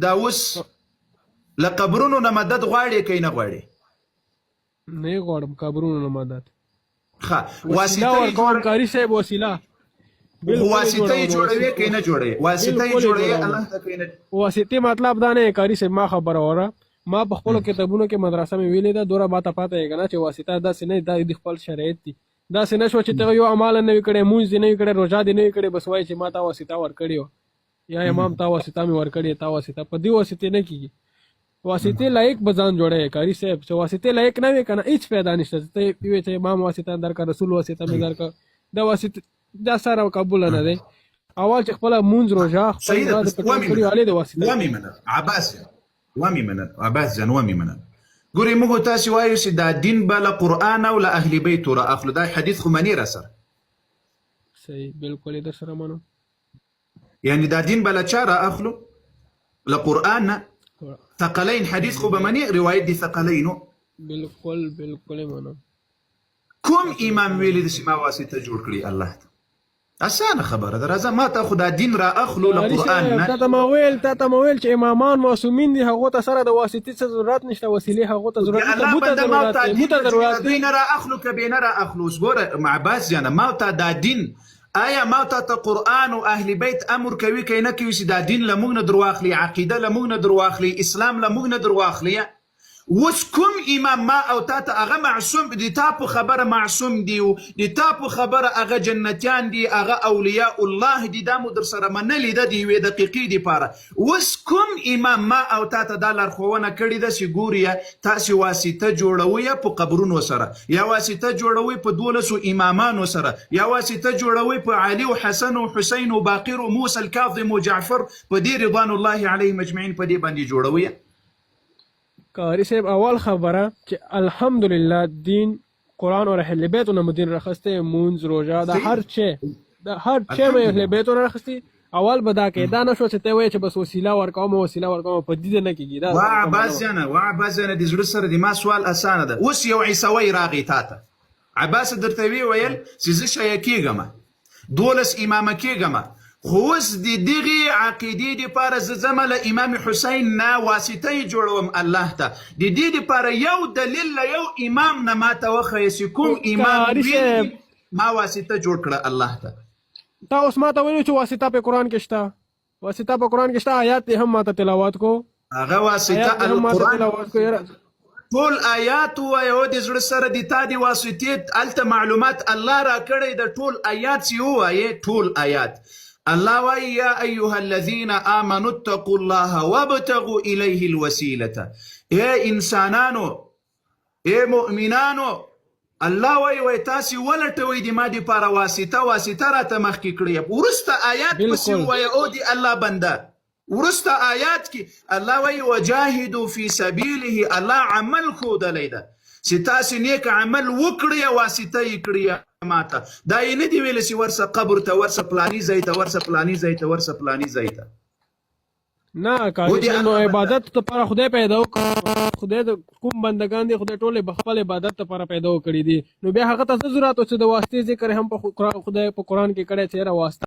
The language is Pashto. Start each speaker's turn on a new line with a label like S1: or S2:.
S1: دا اوس له قبرونو نه مدد غواړې که نه غواړې؟
S2: نه غواړم قبرونو نه مدد.
S1: ښه،
S2: وسیله
S1: واسطه یې
S2: ورکوم
S1: جوړه
S2: قاری صاحب، وسیله
S1: خو
S2: بالکل یې
S1: واسطه یې
S2: جوړوم.
S1: جوړوي که نه جوړوي؟ واسطه یې
S2: بالکل یې
S1: جوړوي
S2: جوړوم.
S1: الله ته که نه؟
S2: واسطې مطلب دا نه قاری صاحب، ما خبره وره، ما په خپلو کتابونو کې مدرسه مې ویلې ده، دوره ماته پاته یې کنه چې واسطه داسې نه، دا د خپل شرایط دي. داسې نه شوه چې ته یو عمل نه وي کړی، مونځ دې نه وي کړی، روژه دې نه وي کړې، بس وایي چې ما تا واسطه ورکړې وه، یا امام تا واسطه مې ورکړې، تا واسطه. په دې واسطې نه کیږي. واسطې لایق به ځان جوړوي قاری صاحب، چې واسطې لایق نه وي کنه هیڅ پیدا نشته. ته وې چې امام واسطه درکړه، رسول واسطه مې درکړه، دا واسطه دا سره قبول نه دی. اول چې خپله مونځ، روژه، خپل
S1: صحیح ده.
S2: دا د
S1: بس
S2: پټول
S1: ومې
S2: کړي
S1: منه
S2: والې د واسطه.
S1: ومې منه عباس جان، ومې منه عباس جان، ومې منه. ګورې، موږ تاسې وایو چې دا دین به له قرآن او له اهل بیتو را اخلو، دا حدیث خو منې را سره؟
S2: صحیح، بالکل یې در سره منم.
S1: یعنی دا دین به له چا را اخلو؟ له قرآن نه. ثقلین حدیث خو به منې، روایت دي ثقلینو؟
S2: بالکل، بالکل یې منم.
S1: کوم امام ویلي دي چې ما واسطه جوړ کړي الله ته؟ اسانه خبره ده، راځه ما ته خو دا دین را اخلو له
S2: قاري
S1: قرآن
S2: صاحب،
S1: نه.
S2: تا ته ما ویل، تا ته ما ویل چې امامان معصومین دي، هغو ته سره د واسطې څه ضرورت نشته، وسیلې هغو ته
S1: د
S2: ضرورت نشته.
S1: الله
S2: مو ته
S1: بنده، ما
S2: ضرورت
S1: تا
S2: دی، مو
S1: دین
S2: ته
S1: نه
S2: ضرورت
S1: د دوی
S2: دی.
S1: نه را اخلو که بې نه را اخلو؟ اوس ګوره عباس جانه، ما تا دا دین، آیا ما تا ته قرآن او اهل بیت امر کوي که نه کوي چې دا دین له موږ نه درواخلي، عقیده له موږ نه درواخلي، اسلام له موږ نه درواخلي؟ اوس کوم امام ما او تا ته هغه معصوم دی، تا په خبره معصوم دی، او د تا په خبره هغه جنتیان دي، هغه اولیاء الله دي، دا مو در سره منلې ده د یوې دقیقې دپاره. اوس کوم امام ما او تا ته دا لارښوونه کړې ده چې ګوریا تاسې واسطه جوړوئ په قبرونو سره، یا واسطه جوړوئ په 12 امامانو سره، یا واسطه جوړوئ په علي او حسن او حسین او باقر او موسی الکاظم او جعفر په دې رضوان الله علیهم اجمعین په دې باندې جوړوئ؟
S2: قاری صاحب، اول خبره چې الحمدلله دین قرآن او اهل بیت نه مو دین راخسته، مونځ، روژه، د هر چه، د هر چه مې اهل بیت نه راخستی. اول به دا کې دا نه شو چې ته وایې چې بس وسیله ورکوم، وسیله ورکوم، په دې نه کېږي دا.
S1: وا عباس جانه، وا عباس جانه، د زړه سره د ما سوال اسانه ده. اوس یو عیسوی راغی تا ته عباس، درته وی ویل چې زه شیعه کېږم، 12 امامه کېږم، خو اوس د دغې عقیدې دپاره زه ځمه له امام حسین نه واسطه یې جوړوم الله ته، د دې دپاره یو دلیل له یو امام نه ما ته وښیه چې کوم امام
S2: قاري
S1: ویلي
S2: صاحب،
S1: ما واسطه جوړ کړه الله ته.
S2: تا اوس ما ته ویلو چې واسطه په قرآن کې شته، واسطه په قرآن کې شته، آیات دې هم ما ته تلاوت کو.
S1: هغه واسطه
S2: آیات دې هم ما ته
S1: القرآن
S2: تلاوت کو یاره.
S1: ټول آیات ووایه او د زړه سره د تا د واسطې هلته معلومات الله راکړی د ټول آیات چې ووایې، ټول آیات الله وایي یا ایها الذین آمنوا اتقوا الله وابتغوا الیه الوسیلة. ای انسانانو، ای مؤمنانو، الله وایي وای تاسې ولټوئ د ما دپاره واسطه، واسطه راته مخکې کړئ. وروسته آیات پسې ووایه او د الله بنده، وروسته آیات کې الله وایي وجاهدوا فی سبیله. الله عمل ښودلی ده چې تاسې نیک عمل وکړئ، واسطه یې کړئ ماته. دا یې نه دي ویلي چې ورسه قبر ته، ورسه پلاني ځای ته، ورسه پلاني ځای ته، ورسه پلاني ځای ته.
S2: نه قاري صاحب، نو عبادت لپاره خدای پیدا وکړ، خدای د کوم بندگان دي، خدای ټول په خپل عبادت لپاره پیدا وکړي دي، نو بیا هغه ته څه ضرورت و چې د واسطې ذکر هم په خدای په قرآن کې کړی چې یاره واسطه